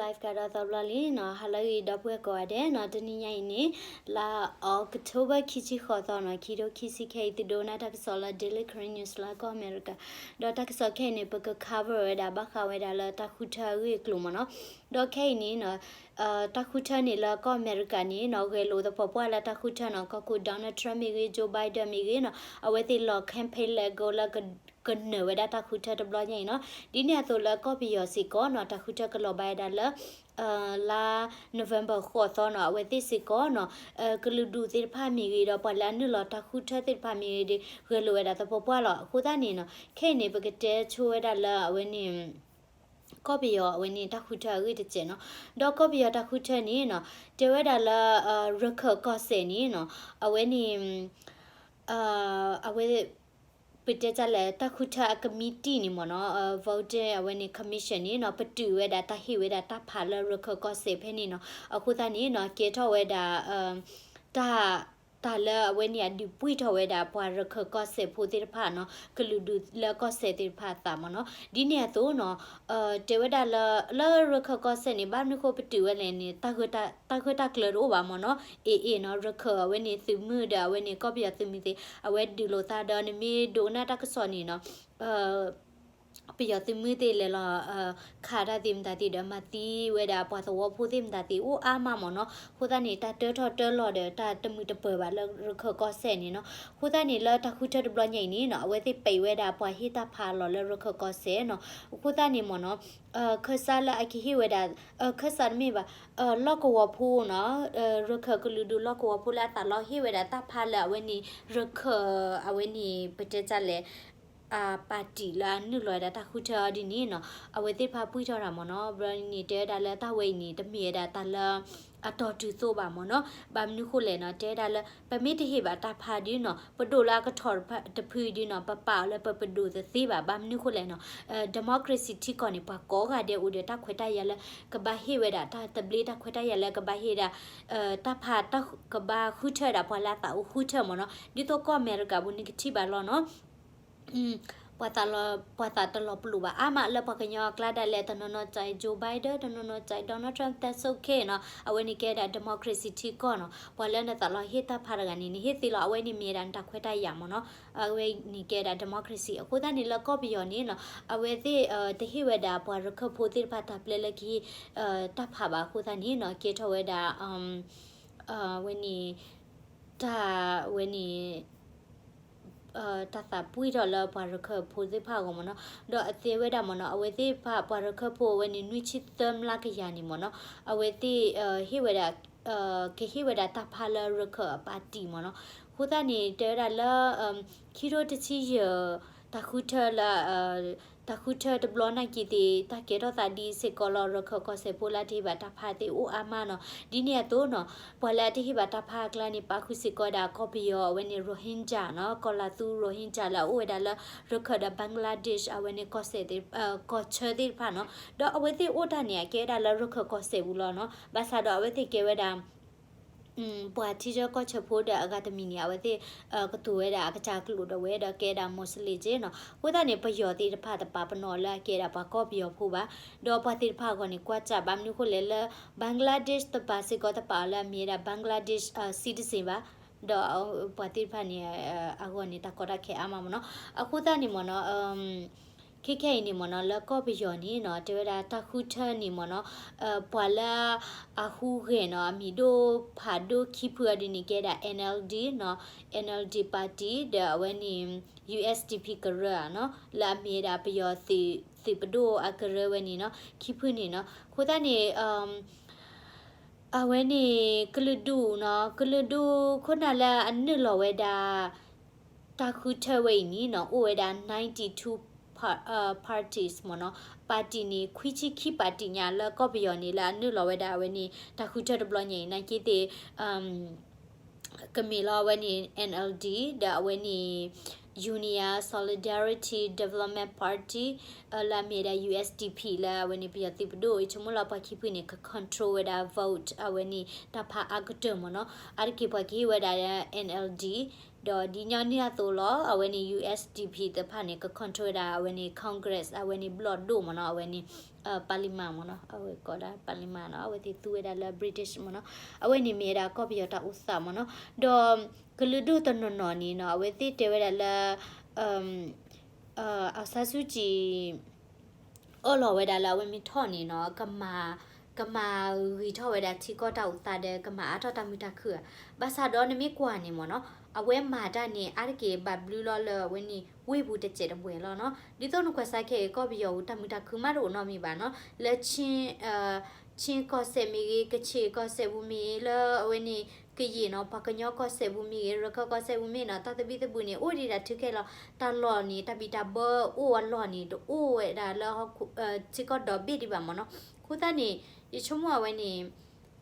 Live ကဒီးသီဘျီလံနီၤ, ဟါလၢအဂ့ၤ ဒီပုၢ်ဝဲၢ်ကိးဂၤဒဲးနီၤ, တနံၤညါအံၤန့ၣ် လါ October ခံဆံဃိးသီနီၤ, ခံထိခံဆံခဲအံၤ သုဒိးနၢ်တၢ်ကစီၣ်လၢ Daily Karen News လၢကီၢ်အမဲရကၤ, ဒီးတၢ်ကစီၣ်ခဲအံၤန့ၣ် ပက cover ဝဲဒၣ် ဘၣ်ဃးဝဲဒၣ်လၢတၢ်ဃုထၢအဂ့ၢ်အကျိၤမ့ၢ်နီၤ, ဒီးခဲအံၤန့ၣ်နီၤ တၢ်ဃုထၢန့ၣ်လၢကီၢ်အမဲရကၤန့ၣ်နီၤ ဂဲၤလိာ်သပှၢ်ပှၢ်လၢတၢ်ဃုထၢနီၤ, ကီၢ်ခိၣ် Donald Trump မ့ၢ်ဂ့ၤ Joe Biden မ့ၢ်ဂ့ၤနီၤ, အဝဲသ့ၣ်လီၤ campaign လဲၤကိးလၢ ကနၢၤဝဲဒၣ်တၢ်ဃုထၢတဘျီညါအံၤနီၤ, ဒ်န့ၣ်အသိးလၢကီၢ်ပယီၤစ့ၢ်ကီးနီၤ တၢ်ဃုထၢကလီၤဘၣ်ဝဲဒၣ်လၢ လါ November ဃိးသီနီၤ, အဝဲသ့ၣ်စ့ၢ်ကီးနီၤ ကလုာ်ဒူၣ်သ့ၣ်တဖၣ်မ့ၢ်ဂ့ၤဒီး ပှၤလၢအနုာ်လီၤတၢ်ဃုထၢသ့ၣ်တဖၣ်မ့ၢ်ဂ့ၤဒီး ဂဲၤလိာ်ဝဲဒၣ်သပှၢ်ပှၢ်လီၤ. အဃိသတးန့ၣ်နီၤ ခဲအံၤန့ၣ် ပကတဲဆိဝဲဒၣ်လၢအဝဲန့ၣ် ကီၢ်ပယီၤအဝဲန့ၣ်တၢ်ဃုထၢအဂ့ၢ်တစဲးနီၤ, ဒီးကီၢ်ပယီၤတၢ်ဃုထၢန့ၣ်နီၤ တဲဝဲဒၣ်လၢ ရခၢၣ်ကီၢ်စဲၣ်န့ၣ်နီၤ အဝဲန့ၣ် အဝဲ ပတဲတၢ်လဲၣ် တၢ်ဃုထၢအကမံးတံာ်န့ၣ်မ့ၢ်နီၤ voting အဝဲန့ၣ် commission န့ၣ်နီၤ ပတုာ်ဝဲဒၣ်တၢ်ဟ့ၣ်ဝဲဒၣ်တၢ်ဖးလၢရခၢၣ်ကီၢ်စဲၣ်ဖဲန့ၣ်နီၤ, အဃိသတးန့ၣ်နီၤ ကဲထီၣ်ဝဲဒၣ် တၢ် တၢ်လၢအဝဲန့ၣ်အဒုးပှံၢ်ထီၣ်ဝဲဒၣ်ပှၤရခၢၣ်ကီၢ်စဲၣ်ဖိသ့ၣ်တဖၣ်နီၤ ကလုာ်ဒူၣ်လၢကီၢ်စဲၣ်သ့ၣ်တဖၣ်အသးမ့ၢ်နီၤ, ဒ်န့ၣ်အသိးနီၤ တဲဝဲဒၣ်လၢ လၢရခၢၣ်ကီၢ်စဲၣ်န့ၣ် ဘၣ်မနုၤဃိပတုာ်ဝဲလဲၣ်န့ၣ် တၢ်ဂၢၢ်တၢ်ကျၢၤတအိၣ်ဘၣ်မ့ၢ်နီၤ, အ့ၣ်အ့ၣ်နီၤ ရခၢၣ်အဝဲန့ၣ်သုးမုၢ်ဒီးအဝဲန့ၣ်ကီၢ်ပယီၤသုးမုၢ်သ့ၣ် အဝဲဒုးလိာ်သးဒီး နမ့ၢ်ဒိကနၣ်တၢ်ကစီၣ်န့ၣ်နီၤ ပယီၤသုးမုၢ်သ့ၣ်လဲၤလီၤ ခးတၢ်သ့ၣ်မတၤသ့ၣ်ဒီး မၤသံဝဲဒၣ်ပှၤသဝီဖိသ့ၣ်မတၤသ့ၣ်အိၣ်အါမးမ့ၢ်နီၤ, အဃိသတးန့ၣ် တၢ်တၢထီၣ်တၢလီၤဒီးတၢ်တမုာ်တပၢၤဘၣ်လၢရခၢၣ်ကီၢ်စဲၣ်န့ၣ်နီၤ, အဃိသတးန့ၣ်လၢတၢ်ဃုထၢတဘျီညါအံၤန့ၣ်နီၤ အဝဲသ့ၣ်ပဲာ်ဝဲဒၣ်ပှၤဟ့ၣ်တၢ်ဖးအလီၢ်လၢရခၢၣ်ကီၢ်စဲၣ်နီၤ, အဃိသတးန့ၣ်မ့ၢ်နီၤ ခၢၣ်စးလၢအကဟ့ၣ်ဝဲဒၣ် ခၢၣ်စးတမ့ၢ်ဘၣ် လီၢ်ကဝီၤဖိနီၤ ရခၢၣ်ကလုာ်ဒူၣ်လီၢ်ကဝီၤဖိလၢအသးလီဟ့ၣ်ဝဲဒၣ်တၢ်ဖးလၢအဝဲန့ၣ် ရခၢၣ်အဝဲန့ၣ် ပတဲတၢ်လဲၣ် အပၣ်တံၣ်လၢအနုာ်လီၤဝဲဒၣ်တၢ်ဃုထၢအီၤဒ်န့ၣ်နီၤ အဝဲသ့ၣ်တဖၣ်ပှံၢ်ထီၣ်တၢ်မ့ၢ်နီၤ, ဘျီန့ၣ်တဲဝဲဒၣ်လၢတၢ်ဝဲအံၤန့ၣ် တမ့ၢ်ဝဲဒၣ်တၢ်လၢ အတီၢ်တုၤသိးဘၣ်မ့ၢ်နီၤ, ဘၣ်မနုၤဃိလဲၣ်နီၤ တဲဝဲဒၣ်လၢ ပမ့ၢ်တဟ့ၣ်ဘၣ်တၢ်ဖးဒုနီၤ ပဒိၣ်လၢအကထီၣ်တဖုဒုနီၤ ပပာ်အီၤလၢပပဒိၣ်တသ့ဘၣ်, ဘၣ်မနုၤဃိလဲၣ်နီၤ democracy ထံကီၢ်န့ၣ် ပှၤကိးဂၤဒဲးအိၣ်ဒီးတၢ်ခွဲးတၢ်ယာ်လၢ ကဘၣ်ဟ့ၣ်ဝဲဒၣ်တၢ်သဘျ့ တၢ်ခွဲးတၢ်ယာ်လၢကဘၣ်ဟ့ၣ်ဒၣ် တၢ်ဖး ကဘၣ်ဃုထၢဒၣ်ပှၤလၢအသးအိၣ်ဃုထၢမ့ၢ်နီၤ, ဒ်သိးကီၢ်အမဲရကၤပူၤန့ၣ်ကထံၣ်ဘၣ်လီၤနီၤ ပှၤသးလီၤ ပှၤသးတလီၤပလိာ်ဘၣ်အါမးလၢပှၤကညီအကျါဒၣ်လဲာ် တနီၤနီၤစဲး Joe Biden တနီၤနီၤစဲး Donald Trump တဲဆိၣ်ခဲနီၤ, အဝဲန့ၣ်ကဲဒၣ် democracy ထံကီၢ်နီၤ, ပှၤလၢနသးလီၤဟ့ၣ်တၢ်ဖးတဂၤန့ၣ် နဟ့ၣ်သ့လီၤ အဝဲန့ၣ်မ့ၢ်ဒၣ်နတၢ်ခွဲးတၢ်ယာ်မ့ၢ်နီၤ, အဝဲန့ၣ်ကဲဒၣ် democracy အဃိသတးန့ၣ်လၢကီၢ်ပယီၤန့ၣ်နီၤ, အဝဲသ့ၣ် တဟ့ၣ်ဝဲဒၣ်ပှၤရခၢၣ်ဖိသ့ၣ်တဖၣ်တၢ်ပျဲလၢကဟ့ၣ် တၢ်ဖးဘၣ်အဃိသတးန့ၣ်နီၤ, ကဲထီၣ်ဝဲဒၣ် အဝဲန့ၣ် တၢ်ဝဲန့ၣ် တၢ်သးပှံၢ်ထီၣ်လၢပှၤရခၢၣ်ဖိသ့ၣ်တဖၣ်အဂီၢ်မ့ၢ်နီၤ, ဒီးအတဲဝဲဒၣ်မ့ၢ်နီၤ, အဝဲသ့ၣ်တဖၣ်ပှၤရခၢၣ်ဖိအဝဲန့ၣ် နွံဆံသၢမျးကယၤန့ၣ်မ့ၢ်နီၤ, အဝဲသ့ၣ် ဟ့ၣ်ဝဲဒၣ် ကဟ့ၣ်ဝဲဒၣ်တၢ်ဖးလၢရခၢၣ်အပၣ်တံၣ်မ့ၢ်နီၤ, အဃိသတးန့ၣ် တဲဝဲဒၣ်လၢ ခံထိတဆံယဲၢ် တၢ်ဃုထၢလၢ တၢ်ဃုထၢတဘျီနာ်က့သ့ၣ် တၢ်ကဲထီၣ်သးဒ်စ့ၢ်ကီးလီၤ, ရခၢၣ်ကီၢ်စဲၣ်ဖိလၢတဟ့ၣ်ဘၣ်တၢ်ဖးသ့ၣ်အိၣ်အါမးနီၤ, ဒ်န့ၣ်အသိးနီၤ, ပှၤလၢအတဟ့ၣ်ဘၣ်တၢ်ဖးအကျါန့ၣ် ပာ်ဃုာ်စ့ၢ်ကီးဒၣ်ကီၢ်ပယီၤအဝဲန့ၣ် Rohingya နီၤ, ကီၢ်လၤသူ Rohingya လၢအအိၣ်ဝဲဒၣ်လၢ ရခၢၣ်ဒီး Bangladesh အဝဲန့ၣ် ကီၢ်ဆၢသ့ၣ်တဖၣ်နီၤ, ဒီးအဝဲသ့ၣ်အိၣ်တၢ်န့ၣ် အကဲဝဲဒၣ်လၢရခၢၣ်ကီၢ်စဲၣ်ပူၤလီၤနီၤ, ဘၣ်ဆၣ်ဒီးအဝဲသ့ၣ်ကဲဝဲဒၣ် ပှၤထံဆၢကီၢ်ဆၢဖိဒီးအဂၤတမံၤန့ၣ် အဝဲသ့ၣ် ကတိၤဝဲဒၣ်အကစၢ်ကျိာ်ဒီးဝဲဒီးကဲဒၣ် Muslim က့နီၤ, အဃိသတးန့ၣ် ပယီၤသ့ၣ်တဖၣ်တပာ်ပနီၣ်လၢအကဲဒၣ်ပှၤကီၢ်ပယီၤဖိဘၣ်, ဒီးပှၤသ့ၣ်တဖၣ်အဂီၢ်န့ၣ် ကွၢ်စၢ်ဘၣ်မနုၤဃိလဲၣ်လၢ Bangladesh တပာ်စ့ၢ်ကီးတပာ်အီၤလၢအမ့ၢ်ဝဲဒၣ် Bangladesh citizen ဘၣ်, ဒီးပှၤသ့ၣ်တဖၣ်န့ၣ် အဂီၢ်န့ၣ် တၢ်ကီတၢ်ခဲအါမးမ့ၢ်နီၤ, အဃိသတးန့ၣ်မ့ၢ်နီၤ ခဲခဲအံၤန့ၣ်မ့ၢ်နီၤ လၢကီၢ်ပယီၤန့ၣ်နီၤ တဲဝဲဒၣ်တၢ်ဃုထၢန့ၣ်မ့ၢ်နီၤ ပှၤလၢအဟူးဂဲၤနီၤ အမံၤဒိၣ်ဖးဒိၣ်ခံဖုအီၤဒ်န့ၣ် ကဲဒၣ် NLD နီၤ NLD party ဒီးအဝဲန့ၣ် USDP ကရၢနီၤ လၢအမ့ၢ်ဝဲဒၣ်ပယီၤသုးပဒိၣ်အကရၢဝဲန့ၣ်နီၤ ခံဖုန့ၣ်နီၤ အဃိသတးန့ၣ် အဝဲန့ၣ် ကလုာ်ဒူၣ်နီၤ ကလုာ်ဒူၣ်ခိၣ်နၢ်လၢအနုာ်လီၤဝဲဒၣ် တၢ်ဃုထၢဝဲအံၤန့ၣ်နီၤ အိၣ်ဝဲဒၣ် ninety two parties မ့ၢ်နီၤ party န့ၣ် ခွံဆံခံ party ညါလၢကီၢ်ပယီၤန့ၣ် လၢအနုာ်လီၤဝဲဒၣ်အဝဲန့ၣ် တၢ်ဃုထၢတဘျီညါအံၤ နာ်က့သ့ၣ် ကမ့ၢ်လီၤအဝဲန့ၣ် NLD ဒီးအဝဲန့ၣ် Union Solidarity Development Party လၢအမ့ၢ်ဝဲဒၣ် USDP လၢအဝဲန့ၣ် ပယီၤသုးပဒိၣ်အံၤ ဆိကမိၣ်လီၤပှၤခံဖုန့ၣ် က control ဝဲဒၣ် vote အဝဲန့ၣ် တၢ်ဖးအါကတၢၢ်မ့ၢ်နီၤ အါတက့ၢ်ပှၤကဟ့ၣ်ဝဲဒၣ် NLD ဒီးဒ်ညီနုၢ်အသိးလီၤ အဝဲန့ၣ် ယူၣ်အၣ်စၣ်ဒီးပံၣ် သ့ၣ်တဖၣ်န့ၣ် က control ဝဲဒၣ် အဝဲန့ၣ် Congress အဝဲန့ၣ် ဘျီၣ်ဒိၣ်မ့ၢ်နီၤ အဝဲန့ၣ် parliament မ့ၢ်နီၤ အဝဲကိးဒၣ် parliament နီၤ အဝဲသ့ၣ်သူဝဲဒၣ်လၢ British မ့ၢ်နီၤ အဝဲန့ၣ်မ့ၢ်ဝဲဒၣ်ကီၢ်ပယီၤတၢ်အိၣ်သးမ့ၢ်နီၤ ဒီးကလုာ်ဒိၣ်တနီၤနီၤန့ၣ်နီၤ အဝဲသ့ၣ်တဲဝဲဒၣ်လၢ အီၣ်ဆါဆူၣ်ကၠံၣ် အၢၣ်လီၤဝဲဒၣ်လၢအဝဲမ့ၢ်ထီၣ်န့ၣ်နီၤ ကမၤ ကမၤဂ့ၤထီၣ်ဝဲဒၣ်ထံကီၢ်တၢ်အိၣ်သးဒီး ကမၤအါထီၣ်တၢ်မုာ်တၢ်ခုၣ်ဧါ. ဘၣ်ဆၣ်ဒီးနမ့ၢ်ကွၢ်န့ၣ်မ့ၢ်နီၤ အဝဲမၤတၢ်န့ၣ် အါတက့ၢ်ဘၣ်ဘျုးလီၤလၢအဝဲန့ၣ် ဝ့ၢ်ပူၤတစဲးတမှဲၤလီၤနီၤ. ဒ်သိးနကွၢ်စၢ်ခဲအံၤ ကီၢ်ပယီၤပူၤတၢ်မုာ်တၢ်ခုၣ်မးတအိၣ်နီတမံၤဘၣ်နီၤ. လၢ ခ့ၣ်ကီၢ်စဲၣ်မ့ၢ်ဂ့ၤ, ကခ့ၣ်ကီၢ်စဲၣ်ပူၤမ့ၢ်ဂ့ၤ, လၢအဝဲန့ၣ် ကယဲၢ်နီၤ ပှၤကညီကီၢ်စဲၣ်ပူၤမ့ၢ်ဂ့ၤ, ရခၢၣ်ကီၢ်စဲၣ်ပူၤမ့ၢ်နီၤ တၢ်သဘံၣ်သဘုၣ်န့ၣ် အိၣ်ဒံးဒၣ်ထုကဲလီၤ. တၢ်လီၢ်န့ၣ် တၢ်ဘံၣ်တၢ်ဘၢအိၣ်အလီၢ်န့ၣ် တအိၣ်ဝဲဒၣ်လၢ ထံကီၢ်ဒီဘ့ၣ်ဒံးဘၣ်မ့ၢ်နီၤ. အဃိသတးန့ၣ် ယဆိကမိၣ်အဝဲန့ၣ်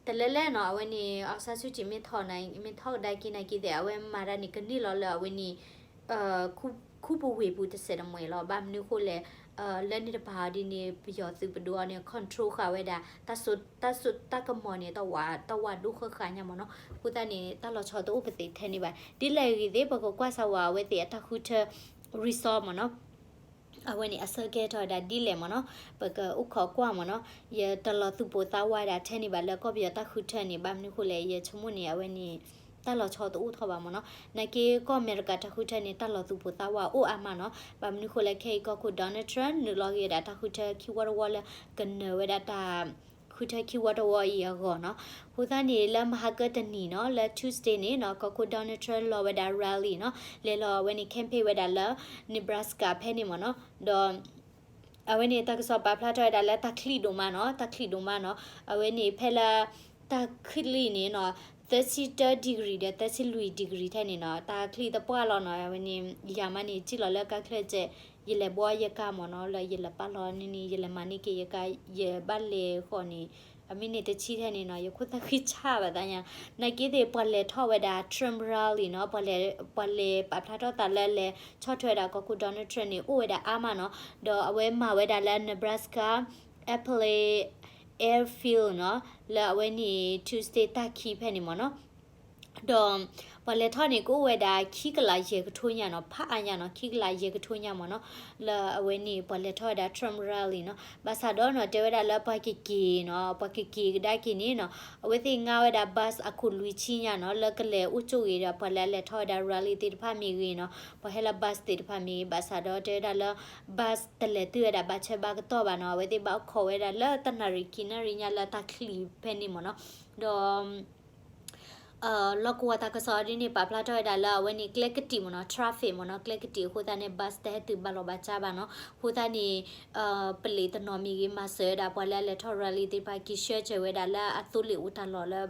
တလဲလဲၣ်နီၤ အဝဲန့ၣ် အီၣ်ဆါဆူၣ်ကၠံၣ်မ့ၢ်ထီၣ် မ့ၢ်ထီၣ်ကဒါက့ၤနာ်က့ၤသ့ၣ် အဝဲမၤတၢ်န့ၣ် ကန့ၢ်လီၤလၢအဝဲန့ၣ် ခူပူၤဝ့ၢ်ပူၤတစဲးတမှဲၤလီၤ. ဘၣ်မနုၤဃိလဲၣ် လၢန့ၣ်တပၤအီၤဒ်န့ၣ် ပယီၤသုးပဒိၣ်အီၤန့ၣ် control ဃာ်ဝဲဒၣ် တၢ်စိတၢ်ကမီၤန့ၣ် တၢ်ဝးဒိၣ်ဃၣ်ဃၣ်ညါမ့ၢ်နီၤ. အဃိသတးန့ၣ် တၢ်လီၤဆီတအိၣ်ပသ့ၣ်ထဲန့ၣ်ဘၣ်. ဒ်လဲၣ်ဂ့ၤသ့ၣ် ပကကွၢ်စၢ်ဝဲအဝဲသ့ၣ်အတၢ်ဃုထၢ result မ့ၢ်နီၤ. အဝဲန့ၣ်အဆၢကဲထီၣ်ဝဲဒၣ်ဒ်လဲၣ်မ့ၢ်နီၤ. ပကအိၣ်ခိးကွၢ်မ့ၢ်နီၤ. ယတလီၤသူၣ်ပိၢ်သးဝးဒၣ်ထဲန့ၣ်ဘၣ်လၢကီၢ်ပယီၤတၢ်ဃုထၢန့ၣ် ဘၣ်မနုၤဃိလဲၣ် ယဆိကမိၣ်န့ၣ် အဝဲန့ၣ် တၢ်လီၤဆီတအိၣ်ထီၣ်ဘၣ်မ့ၢ်နီၤ. နာ်က့ကီၢ်အမဲရကၤတၢ်ဃုထၢန့ၣ် တၢ်လီၤသူၣ်ပိၢ်သးဝးအိၣ်အါမးနီၤ. ဘၣ်မနုၤဃိလဲၣ် ခဲအံၤကီၢ်ခိၣ် Donald Trump နုာ်လီၤဂ့ၤဝဲဒၣ်တၢ်ဃုထၢခံဝီတဝီလၢ ကနၢၤဝဲဒၣ်တၢ် ဃုထၢခံဝီတဝီအံၤအဂီၢ်နီၤ. အဃိသတးန့ၣ် လၢမဟါကတနံၤနီၤ လၢ Tuesday န့ၣ်နီၤ ကီၢ်ခိၣ် Donald Trump လီၤဝဲဒၣ် rally နီၤ လဲၤလီၤအဝဲန့ၣ် campaign ဝဲဒၣ်လၢ Nebraska ဖဲန့ၣ်မ့ၢ်နီၤ. ဒီး အဝဲန့ၣ်တၢ်ကစီၣ်ပာ်ဖျါထီၣ်ဝဲဒၣ်လၢတၢ်ချံၣ်ဒိၣ်မးနီၤ တၢ်ချံၣ်ဒိၣ်မးနီၤ. အဝဲန့ၣ်ဖဲလၢ တၢ်ချံၣ်န့ၣ်နီၤ သၢဆံတၢ degree ဒီး သၢဆံလွံၢ် degree ထဲန့ၣ်နီၤ တၢ်ချံၣ်သပှၢ်လီၤနီၤ. အဝဲန့ၣ် ယၤမးန့ၣ် စံၣ်လီၤလၢကါချၢၣ်စဲး ယလဲၤဘှီယကါမ့ၢ်နီၤ လၢယလဲၤပာ်လီၤန့ၣ်န့ၣ် ယလဲၤမၤန့ၢ်က့ၤယကါ ယဘၣ်လဲၤဃီန့ၣ် အမ့ၢ်န့ၣ်တဆံထဲန့ၣ်နီၤ ယခိၣ်သၣ်ဃံဆၣ်ဘၣ်သးညါ. နာ်က့သ့ၣ် ပှၤလဲၤထီၣ်ဝဲဒၣ် Trump rally နီၤ ပှၤလဲၤ ပှၤလဲၤပာ်ဖျါထီၣ်သးလၢလဲၤဆီၣ်ထွဲဝဲဒၣ်ကီၢ်ခိၣ် Donald Trump န့ၣ် အိၣ်ဝဲဒၣ်အါမးနီၤ. ဒီးအဝဲမၤဝဲဒၣ်လၢ Nebraska Eppley Airfield နီၤ လၢအဝဲန့ၣ် Tuesday တၢ်ခံဖဲန့ၣ်မ့ၢ်နီၤ. ဒီးပှၤလဲၤထီၣ်န့ၣ် ကအိၣ်ဝဲဒၣ်ခံကလးယဲၢ်ကထိညါနီၤ ဖးအါညါနီၤ ခံကလးယဲၢ်ကထိညါမ့ၢ်နီၤ. လၢအဝဲန့ၣ် ပှၤလဲၤထီၣ်ဝဲဒၣ် Trump rally နီၤ. ဘၣ်ဆၣ်ဒီးနီၤ တဲဝဲဒၣ်လၢပှၤကက့ၤနီၤ ပှၤကက့ၤကဒါက့ၤန့ၣ်နီၤ အဝဲသ့ၣ်ငါဝဲဒၣ် bus အခိၣ်လွံၢ်ဆံညါနီၤ လၢကလဲၤအိၣ်ကၠိဂ့ၤဒီး ပှၤလၢအလဲၤထီၣ်ဝဲဒၣ် rally သ့ၣ်တဖၣ်မ့ၢ်ဂ့ၤနီၤ ပှၤဟဲလၢ bus သ့ၣ်တဖၣ်မ့ၢ်ဂ့ၤ ဘၣ်ဆၣ်ဒီးတဲဝဲဒၣ်လၢ bus တလဲၤတုၤဝဲဒၣ်ဘၣ်ဆၢဘၣ်ကတီၢ်ဘၣ်နီၤ အဝဲသ့ၣ်ဘၣ်အိၣ်ခိးဝဲဒၣ်လၢတနၣ်ရံၣ်ခံနၣ်ရံၣ်ညါလၢတၢ်ချံၣ်ဖဲန့ၣ်မ့ၢ်နီၤ. ဒီး လီၢ်ကဝီၤတၢ်ကစီၣ်ဒ်န့ၣ် ပာ်ဖျါထီၣ်ဝဲဒၣ်လၢအဝဲန့ၣ် ကျဲကတံာ်မ့ၢ်နီၤ traffic မ့ၢ်နီၤ ကျဲကတံာ်အဃိသတးန့ၣ် bus တဟဲတုၤဘၣ်လီၤဘၣ်ကါဘၣ်နီၤ. အဃိသတးန့ၣ် ပလံးတနီၤမ့ၢ်ဂ့ၤ မၤစၢၤဝဲဒၣ်ပှၤလၢအလဲၤထီၣ် rally သ့ၣ်တဖၣ် က့ၤဆှၢစၢၤဝဲဒၣ်လၢအသိလ့ၣ်အိၣ်တၢ်လီၢ်လၢ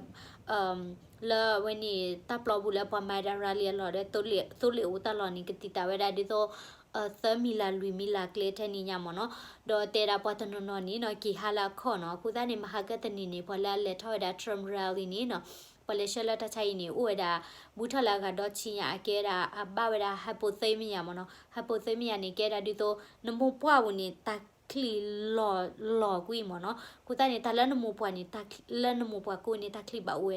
လၢအဝဲန့ၣ် တၢ်ပျီပူၤလၢပှၤမၤဝဲဒၣ် rally အလီၢ်ဒီး သိလ့ၣ်အိၣ်တၢ်လီၢ်န့ၣ် ကတံာ်တာ်ဝဲဒၣ်ဒ်သိး သၢမံၤလးလွံၢ်မံၤလးကျဲထဲန့ၣ်ညါမ့ၢ်နီၤ. ဒီးတဲဒၣ်ပှၤတနီၤနီၤန့ၣ်နီၤ က့ၤဟါလၢအခီၣ်နီၤ. အဃိသတးန့ၣ် မဟါကတနံၤန့ၣ် ပှၤလၢအလဲၤထီၣ်ဝဲဒၣ် Trump rally န့ၣ်နီၤ ပှၤလဲၤဆှၢလၢတၢ်ဆါအံၤန့ၣ် အိၣ်ဝဲဒၣ် ဘူးထီၣ်လၢအဂၤဒီဆံညါ အကဲဒၣ် အဘၣ်ဝဲဒၣ် hypothermia မ့ၢ်နီၤ. Hypothermia န့ၣ် ကဲဒၣ်ဒ်သိး နမိၢ်ပှၢ်ပူၤန့ၣ် တၢ်ချံၣ်လီၤ လီၤကွံာ်မ့ၢ်နီၤ. အဃိသတးန့ၣ် တၢ်လၢနမိၢ်ပှၢ်န့ၣ် လၢနမိၢ်ပှၢ်ကိးန့ၣ် တၢ်ချံၣ်ဘၣ်အိၣ်ဝဲ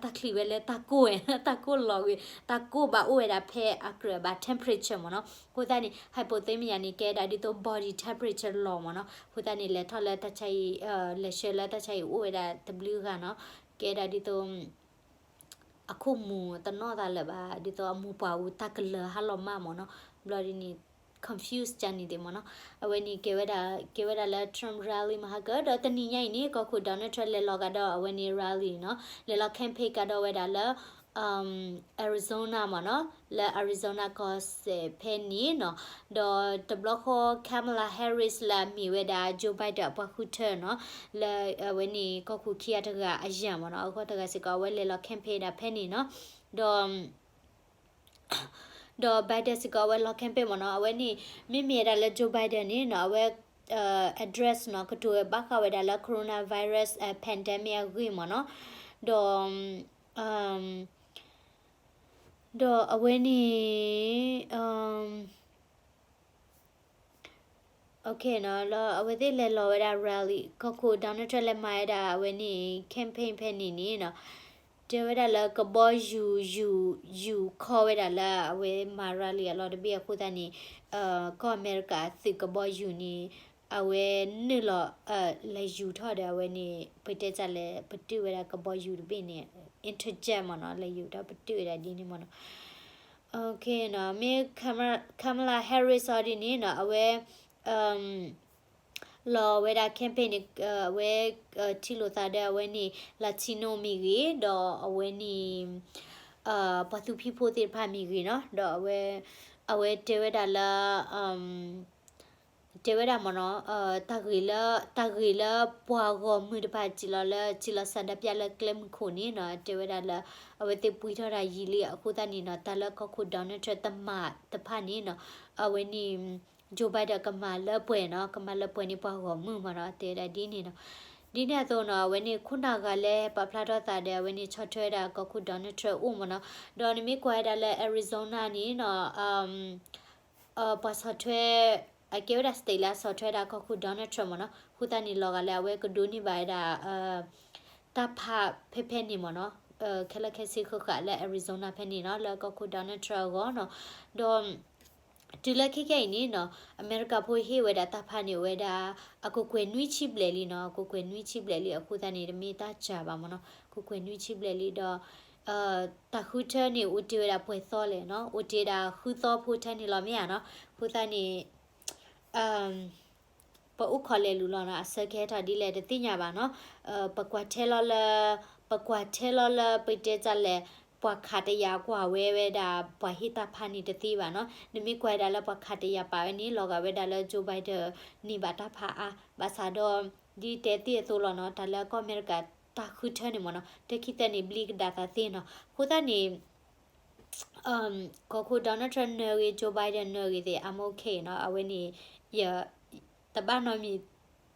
တၢ်ချံၣ်ဝဲလၢတၢ်ကိၢ်ဝဲ တၢ်ကိၢ်လီၤကွံာ် တၢ်ကိၢ်ဘၣ်အိၣ်ဝဲဒၣ်ဖဲအကြၢးဘၣ် temperature မ့ၢ်နီၤ. အဃိသတးန့ၣ် hypothermia န့ၣ် ကဲဒၣ်ဒ်သိး body temperature လီၤမ့ၢ်နီၤ. အဃိသတးန့ၣ် လဲၤထီၣ်လၢတၢ်ဆါအံၤ လဲၤဆှၢလၢတၢ်ဆါအံၤအိၣ်ဝဲဒၣ်တဘျုးဂၤနီၤ. ကဲဒၣ်ဒ်သိး အခိၣ်မူၤတနီၣ်သးလၢၤဘၣ် ဒ်သိးအမိၢ်ပှၢ်အူတၢ်ကလၢၤဟါလီၤမၢ်မ့ၢ်နီၤ. ဘျီဒ်န့ၣ် confuse ကန့ၣ်သ့ၣ်မ့ၢ်နီၤ. အဝဲန့ၣ်ကဲဝဲဒၣ် ကဲဝဲဒၣ်လၢ Trump rally မဟါကၢ ဒီးတနံၤညါအံၤန့ၣ် ကီၢ်ခိၣ် Donald Trump လဲၤလီၤကဒီးအဝဲန့ၣ် rally နီၤ လဲၤလီၤ campaign ကဒီးဝဲဒၣ်လၢ Arizona မ့ၢ်နီၤ လၢ Arizona ကီၢ်စဲၣ်ဖဲန့ၣ်နီၤ. ဒီးတဘျီဃီ Kamala Harris လၢအမ့ၢ်ဝဲဒၣ် Joe Biden အပှၤဃုထၢနီၤ လၢအဝဲန့ၣ် ကီၢ်ခိၣ်ခံဂၤတဂၤအယၤမ့ၢ်နီၤ အဂီၢ်တဂၤစ့ၢ်ကီး အဝဲလဲၤလီၤ campaign ဒၣ်ဖဲန့ၣ်နီၤ. ဒီး ဒီး Biden စ့ၢ်ကီး အဝဲလီၤ campaign မ့ၢ်နီၤ. အဝဲန့ၣ် မ့မ့ၢ်ဝဲဒၣ်လၢ Joe Biden န့ၣ်နီၤ အဝဲ address နီၤ ကတိၤဝဲဘၣ်ဃးဝဲဒၣ်လၢ coronavirus pandemic အဂ့ၢ်မ့ၢ်နီၤ. ဒီး ဒီးအဝဲန့ၣ် လၢအဝဲသ့ၣ်လဲၤလီၤဝဲဒၣ် rally ကီၢ်ခိၣ် Donald Trump လဲၤမၤဝဲဒၣ်အဝဲန့ၣ် campaign ဖဲန့ၣ်န့ၣ်နီၤ တဲဝဲဒၣ်လၢကဘီယူၤ ယူၤ ယူၤခီဝဲဒၣ်လၢအဝဲမၤရၤလံာ်အလီၢ်တဘ့ၣ်အဃိသတးန့ၣ် ကီၢ်အမဲရကၤသုးကဘီယူၤန့ၣ် အဝဲနုာ်လီၤ လဲၤယူၤထီၣ်ဒီးအဝဲန့ၣ် ပတဲတၢ်လဲၣ် ပတုာ်ဝဲဒၣ်ကဘီယူၤတဘ့ၣ်န့ၣ် intercept မ့ၢ်နီၤ လဲၤယူၤထီၣ်ပတုာ်ဝဲဒၣ်ဒ်န့ၣ်မ့ၢ်နီၤ မ့ၢ် Kamala Harris အီၤဒ်န့ၣ်နီၤ အဝဲ လီၤဝဲဒၣ် campaign န့ၣ် အဝဲ ထံၣ်လိာ်သးဒီးအဝဲန့ၣ် Latino မ့ၢ်ဂ့ၤ ဒီးအဝဲန့ၣ် ပှၤသူဖံးဖိသ့ၣ်တဖၣ်မ့ၢ်ဂ့ၤနီၤ ဒီးအဝဲ အဝဲတဲဝဲဒၣ်လၢ တဲဝဲဒၣ်မ့ၢ်နီၤ တၢ်ဂ့ၢ်လၢ တၢ်ဂ့ၢ်လၢပှၤဂီၢ်မုၢ်တဖၣ်စံးလီၤလၢ စံးလီၤဆန္ဒပြလၢကျဲမုၢ်ခိၣ်န့ၣ်နီၤ တဲဝဲဒၣ်လၢ အဝဲသ့ၣ်ပှံထီၣ်တၢ်ယံာ်လံအဃိသတးန့ၣ်နီၤ တၢ်လၢကီၢ်ခိၣ် Donald Trump တမၤတဖၣ်န့ၣ်နီၤ အဝဲန့ၣ် Joe Biden ကမၤလၢပှဲၤနီၤ ကမၤလၢပှဲၤန့ၢ်ပှၤဂီၢ်မုၢ်မ့ၢ်နီၤ တဲဝဲဒၣ်ဒ်န့ၣ်နီၤ ဒ်န့ၣ်အသိးနီၤ အဝဲန့ၣ်ခိၣ်နၢ်ဂၤလဲၤပာ်ဖျါထီၣ်သးဒီး အဝဲန့ၣ်ဆီၣ်ထွဲဒၣ်ကီၢ်ခိၣ် Donald Trump အိၣ်မ့ၢ်နီၤ ဒီးနမ့ၢ်ကွၢ်ဝဲဒၣ်လၢ Arizona န့ၣ်နီၤ ပှၤဆီၣ်ထွဲ အကဲဝဲဒၣ် state လၢအဆီၣ်ထွဲဒၣ်ကီၢ်ခိၣ် Donald Trump မ့ၢ်နီၤ အဃိသတးန့ၣ်လီၤဂာ်လၢအဝဲကဒိးန့ၢ်ဘၣ်ဝဲဒၣ် တၢ်ဖးဖဲဖဲန့ၣ်မ့ၢ်နီၤ ခဲလၢာ်ခဲဆ့ဃၣ်ဃၣ်လၢ Arizona ဖဲန့ၣ်နီၤ လၢကီၢ်ခိၣ် Donald Trump အဂီၢ်နီၤ ဒီး တုၤလၢခဲခဲအံၤန့ၣ်နီၤ အမဲရကၤဖိဟ့ၣ်ဝဲဒၣ်တၢ်ဖးန့ၣ်ဝဲဒၣ် အကကွဲၢ်နွံဆံဘျဲၣ်လံနီၤ အကကွဲၢ်နွံဆံဘျဲၣ်လံအဃိသတးန့ၣ် တမ့ၢ်တၢ်စှၤဘၣ်မ့ၢ်နီၤ ကကွဲၢ်နွံဆံဘျဲၣ်လံဒီး တၢ်ဃုထၢန့ၣ် အိၣ်တ့ၢ်ဝဲဒၣ်ပှဲၤသီလဲၣ်နီၤ အိၣ်တ့ၢ်ဒၣ်ဃုသီဖိထဲန့ၣ်လီၤမ့ၢ်ဧါနီၤ အဃိသတးန့ၣ် ပအိၣ်ခိးလဲၤလူၤလီၤနီၤ အဆၢကဟဲထီၣ်ဒ်လဲၣ်တသ့ၣ်ညါဘၣ်နီၤ ပကွၢ်ထဲလီၤလၢ ပကွၢ်ထဲလီၤလၢပတဲတၢ်လဲၣ် ပှၤခးတယာ်ကွၢ်ဝဲဝဲဒၣ် ပှၤဟ့ၣ်တၢ်ဖးန့ၣ်တသ့ဘၣ်နီၤ နမ့ၢ်ကွၢ်ဝဲဒၣ်လၢပှၤခးတယာ်ပာ်ဝဲန့ၣ် လီၤဂာ်ဝဲဒၣ်လၢ Joe Biden န့ၢ်ဘၣ်တၢ်ဖးအါ ဘၣ်ဆၣ်ဒီး ဒ်တဲသ့ၣ်အသိးလီၤနီၤ တၢ်လၢကီၢ်အမဲရကၤတၢ်ဃုထၢန့ၣ်မ့ၢ်နီၤ တခံသၢနံၣ်ဘျံးကဒါသးသ့နီၤ အဃိသတးန့ၣ် ကီၢ်ခိၣ် Donald Trump နၢၤဂ့ၤ Joe Biden နၢၤဂ့ၤသ့ၣ် I'm okay နီၤ အဝဲန့ၣ် ယ တဘၣ်နီတမံၤ တၢ်ဂ့ၢ်ကီ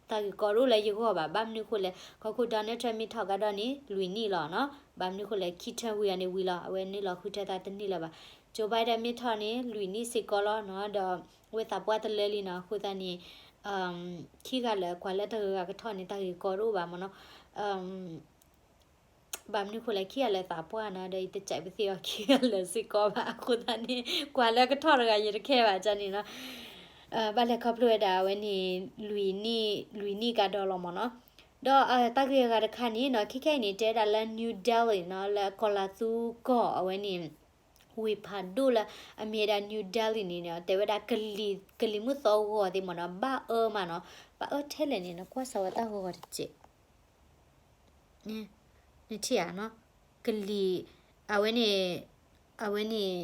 တအိၣ်လၢယဂီၢ်ဘၣ် ဘၣ်မနုၤဃိလဲၣ် ကီၢ်ခိၣ် Donald Trump မ့ၢ်ထီၣ်ကဒီးန့ၣ် လွံၢ်နံၣ်လီၤနီၤ ဘၣ်မနုၤဃိလဲၣ် ခံထၢၣ်ဝံၤအီၤန့ၣ်ဝံၤလီၤ အဝဲနုာ်လီၤဃုထၢသးတန့ၢ်လၢၤဘၣ် Joe Biden မ့ၢ်ထီၣ်န့ၣ် လွံၢ်နံၣ်စ့ၢ်ကီးလီၤနီၤ ဒီး ဝဲသးပှၢ်တလၢလံနီၤ အဃိသတးန့ၣ် ခံဂၤလၢာ်ကွၢ်လၢတဂၤဂၤကထီၣ်န့ၣ် တၢ်ဂ့ၢ်ကီတအိၣ်ဘၣ်မ့ၢ်နီၤ ဘၣ်မနုၤဃိလဲၣ် ခံဂၤလၢာ်သးပှၢ်နီၤ ဒီးယတစဲးပသ့ၣ်အီၤခံဂၤလၢာ်စ့ၢ်ကီးဘၣ် အဃိသတးန့ၣ် ကွၢ်လၢကထီၣ်တဂၤယတခဲဘၣ်န့ၣ်နီၤ ဘၣ်လဲၤခီဖျိဝဲဒၣ်အဝဲန့ၣ် လွံၢ်နံၣ် လွံၢ်နံၣ်ကဒီးလီၤမ့ၢ်နီၤ ဒီးတၢ်ဂ့ၢ်အဂၤတခါန့ၣ်နီၤ ခဲခဲအံၤန့ၣ် တဲဒၣ်လၢ New Delhi နီၤ လၢကီၢ်လၤသူကီၢ်အဝဲန့ၣ် ဝ့ၢ်ဖးဒိၣ်လၢ အမ့ၢ်ဝဲဒၣ် New Delhi န့ၣ်နီၤ တဲဝဲဒၣ် ကလံၤမုၢ်သီဂီၤသ့ၣ်မ့ၢ်နီၤ ဘၣ်အၢမးနီၤ ဘၣ်အၢထဲလဲၣ်န့ၣ် နကွၢ်စၢၤဝဲတၢ်ဂီၤဂီၤတစဲး နထံၣ်ဧါနီၤ ကလံၤ အဝဲန့ၣ် အဝဲန့ၣ်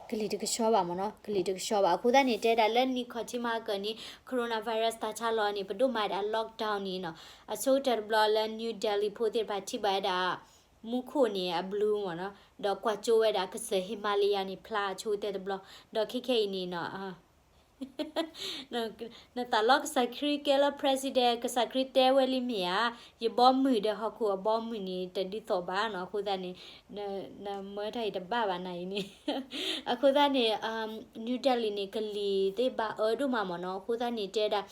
ကလံၤတကဆှီဘၣ်မ့ၢ်နီၤ ကလံၤတကဆှီဘၣ် အဃိသတးန့ၣ် တဲဒၣ်လၢနံၣ်ခီၣ်ထံးမဟါကၢန့ၣ် coronavirus တၢ်ဆါလီၤန့ၣ် ပဒိၣ်မၤဝဲဒၣ် lockdown န့ၣ်နီၤ အဆိကတၢၢ်တဘျီလၢ New Delhi ဖိသ့ၣ်တဖၣ်ထံၣ်ဘၣ်ဝဲဒၣ် မူခိၣ်န့ၣ်အblueမ့ၢ်နီၤ ဒီးကွၢ်ကၠိဝဲဒၣ်ကစၢၢ် Himalaya န့ၣ်ဖျါအဆိကတၢၢ်တဘျီ ဒီးခဲခဲအံၤန့ၣ်နီၤ နသးလီကစၢ်ခရံာ်ကဲလၢ president ကစၢ်ခရံာ်တဲဝဲလံမ့ၢ်ဧါ, ယဘီမုၢ်ဒီးဟီၣ်ခိၣ်အဘီမုၢ်န့ၣ် တဒ်သိးဘၣ်နီၤ, အဃိသတးန့ၣ် နမၢတၢ်အံၤတဘၣ်ဘၣ်နၤအံၤန့ၣ်, အဃိသတးန့ၣ် New Delhi န့ၣ် ကလံၤသ့ၣ်ဘၣ်အၢဒိၣ်မးမ့ၢ်နီၤ, အဃိသတးန့ၣ်တဲဒၣ်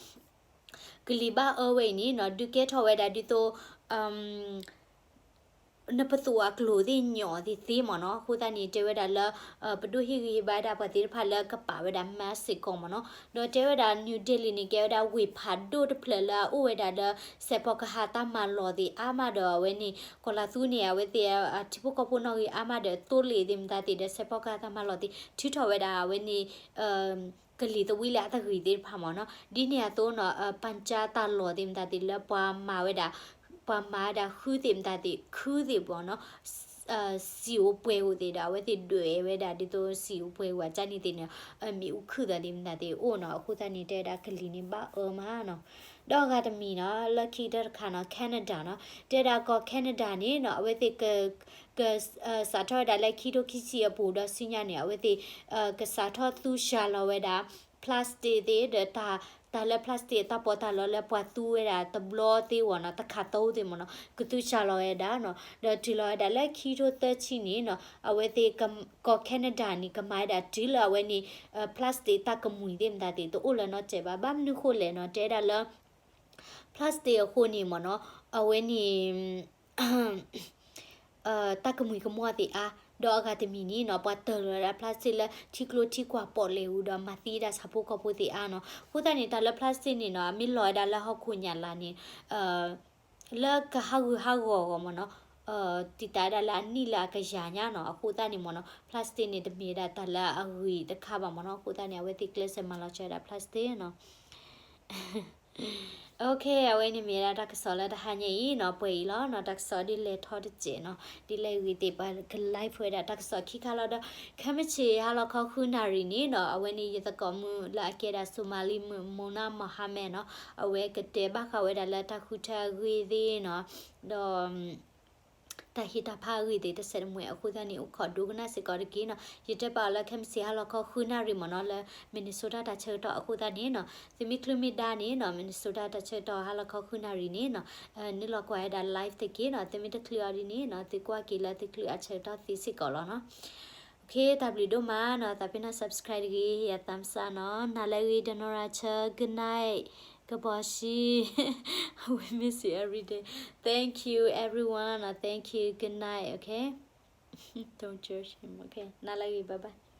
ကလံၤဘၣ်အၢဝဲအံၤန့ၣ်နီၤ ဒုးကဲထီၣ်ဝဲဒၣ်ဒ်သိး နပသိၣ်အကျိၤသ့ၣ်ညိးသ့ၣ်သ့မ့ၢ်နီၤ, အဃိသတးန့ၣ် တဲဝဲဒၣ်လၢ ပဒိၣ်ဟ့ၣ်ဂံၢ်ဟ့ၣ်ဘါဒၣ်ပှၤသ့ၣ်တဖၣ်လၢကပာ်ဝဲဒၣ် mask စ့ၢ်ကီးမ့ၢ်နီၤ, ဒီးတဲဝဲဒၣ် New Delhi န့ၣ် ကဲဝဲဒၣ်ဝ့ၢ်ဖးဒိၣ်တဖျၢၣ်လၢအအိၣ်ဝဲဒၣ်လၢ စဲးဖီကဟၣ်တၢ်မၤလီၢ်သ့ၣ်အါမးဒီး အဝဲန့ၣ် ကီၢ်လၤသူန့ၣ် အဝဲသ့ၣ် ထံဖိကီၢ်ဖိနီၣ်ဂံၢ်အါမးဒီး သိလ့ၣ်သ့ၣ်မတၤသ့ၣ်ဒီး စဲးဖီကဟၣ်တၢ်မၤလီၢ်သ့ၣ် ထုးထီၣ်ဝဲဒၣ်အဝဲန့ၣ် ကလံၤသဝံလၢအတဂ့ၤသ့ၣ်တဖၣ်မ့ၢ်နီၤ, ဒ်န့ၣ်အသိးနီၤ ပၣ်ကၠၢတၢ်လီၢ်သ့ၣ်မတၤသ့ၣ်လၢပှၤမၤဝဲဒၣ် ပှၤမၤဝဲဒၣ်ဃုသ့ၣ်မတၤသ့ၣ် ခုသ့ၣ်မ့ၢ်နီၤ, စံာ်အိၣ်ပှဲၤအိၣ်သ့ၣ်ဒီး အဝဲသ့ၣ်ဒွဲၣ်ဝဲဒၣ်ဒ်သိးစံာ်အိၣ်ပှဲၤအိၣ်အကၢ်န့ၣ်သ့ၣ်န့ၣ် မ့ၣ်အူခုၣ်သးသ့ၣ်မတၤသ့ၣ်အိၣ်နီၤ, အဃိသတးန့ၣ် တဲဝဲဒၣ်ကလံၤန့ၣ်ဘၣ်အၢမးနီၤ, ဒီးအဂၤတမံၤနီၤ လၢခံကတၢၢ်တခါနီၤ Canada နီၤ, တဲဒၣ်ကီၢ် Canada န့ၣ်နီၤ အဝဲသ့ၣ် ကစးထီၣ်ဝဲဒၣ်လၢခံထိခံဆံအပူၤဒီးဆူညါန့ၣ် အဝဲသ့ၣ် ကစးထီၣ်သူစှၤလီၤဝဲဒၣ် plastic သ့ၣ်ဒီး တၢ်လၢ plastic တၢ်ပီးတၢ်လီလၢပှၤသူဝဲဒၣ်တဘျီသ့ၣ်ဝဲနီၤ တခါသီသ့ၣ်မ့ၢ်နီၤ ကသူစှၤလီၤဝဲဒၣ်နီၤ, ဒီးတုၤလီၤဝဲဒၣ်လၢခံထိသၢဆံန့ၣ်နီၤ အဝဲသ့ၣ်ကီၢ် Canada န့ၣ် ကမၤဝဲဒၣ်တုၤလၢအဝဲန့ၣ် plastic တၢ်ကမှံၤသ့ၣ်မတၤသ့ၣ် တအိၣ်လၢၤနီတစဲးဘၣ်, ဘၣ်မနုၤဃိလဲၣ်နီၤ တဲဒၣ်လၢ plastic အဃိန့ၣ်မ့ၢ်နီၤ အဝဲန့ၣ် တၢ်ကမှံၤကမီၣ်သ့ၣ်အါ, ဒီးအဂၤတမံၤန့ၣ်နီၤ ပှၤတၢၢ်လီၤဝဲဒၣ် plastic လၢထံကျိထံကွၢ်ပီၣ်လဲၣ်အူဒီး မၤသံဒၣ်ဆၣ်ဖိကီၢ်ဖိသ့ၣ်အါနီၤ. အဃိသတးန့ၣ် တၢ်လၢ plastic န့ၣ်နီၤ အမ့ၢ်လီၤဝဲဒၣ်လၢဟီၣ်ခိၣ်ညၣ်လၢ်န့ၣ် လၢကဟးဂူာ်ဟးဂီၤအဂီၢ်မ့ၢ်နီၤ, တံာ်တာ်ဝဲဒၣ်လၢအနံၣ်လၢအကယၤညါနီၤ. အဃိသတးန့ၣ်မ့ၢ်နီၤ plastic န့ၣ် တမ့ၢ်ဝဲဒၣ်တၢ်လၢအဂ့ၤတခါဘၣ်မ့ၢ်နီၤ. အဃိသတးန့ၣ် အဝဲသ့ၣ်ကျဲးစၢးမၤလီၤကၢၤဝဲဒၣ် plastic နီၤ. Okay, အဝဲန့ၣ်မ့ၢ်ဝဲဒၣ်တၢ်ကစီၣ်လၢတဟါညါအံၤနီၤ, ပှဲၤအံၤလီၤနီၤ, တၢ်ကစီၣ်ဒ်လဲၤထီၣ်တစဲးနီၤ, ဒ်လဲၣ်ဂ့ၤသ့ၣ် ပှၤက live ဝဲဒၣ်တၢ်ကစီၣ်ခံခါလီၤဒီး ခဲမုၢ်ဆ့ၣ်ဟါလီၤခီဃုနၣ်ရံၣ်န့ၣ်နီၤ, အဝဲန့ၣ်ယသကိးမုၣ်လၢအကဲဒၣ် Somali မုၣ် Mona Mohammed နီၤ, အဝဲကတဲဘၣ်ဃးဝဲဒၣ်လၢတၢ်ဃုထၢအဂ့ၢ်သ့ၣ်နီၤ, ဒီး တၢ်ဟ့ၣ်တၢ်ဖးအဂ့ၢ်သ့ၣ်တစဲးတမှဲၤအဃိသတးန့ၣ် အိၣ်ခိးဒိကနၣ်စ့ၢ်ကီးတက့ၢ်နီၤ. ယတဲပာ်အီၤလၢခဲမုၢ်ဆ့ၣ်ဟါလီၤခီဃုနၣ်ရံၣ်မ့ၢ်နီၤ လၢ Minnesota တၢ်ဆၢကတီၢ်အဃိသတးန့ၣ်နီၤ, သုမ့ၢ်ချုးမ့ၢ်ဒါန့ၣ်နီၤ Minnesota တၢ်ဆၢကတီၢ်ဟါလီၤခီဃုနၣ်ရံၣ်န့ၣ်နီၤ, နုာ်လီၤကွၢ်ဝဲဒၣ် live တက့ၢ်နီၤ. သုမ့ၢ်တချုးအီၤဒ်န့ၣ်နီၤ သုကွၢ်က့ၤလၢသုချုးအဆၢကတီၢ်သ့စ့ၢ်ကီးလီၤနီၤ. Okay, တၢ်ဘျုးဒိၣ်မးနီၤ, သးပ့ၤနီၣ် subscribe တဂ့ၤ ယ thumbs up နီၤ. နၤလၢအဂ့ၤ ဒီနီရၤဆၢ good night, ကဘီၤဆံ We miss you every day. Thank you everyone, thank you, good night, okay? Don't judge him, okay? နၤလၢအဂ့ၤ, bye bye.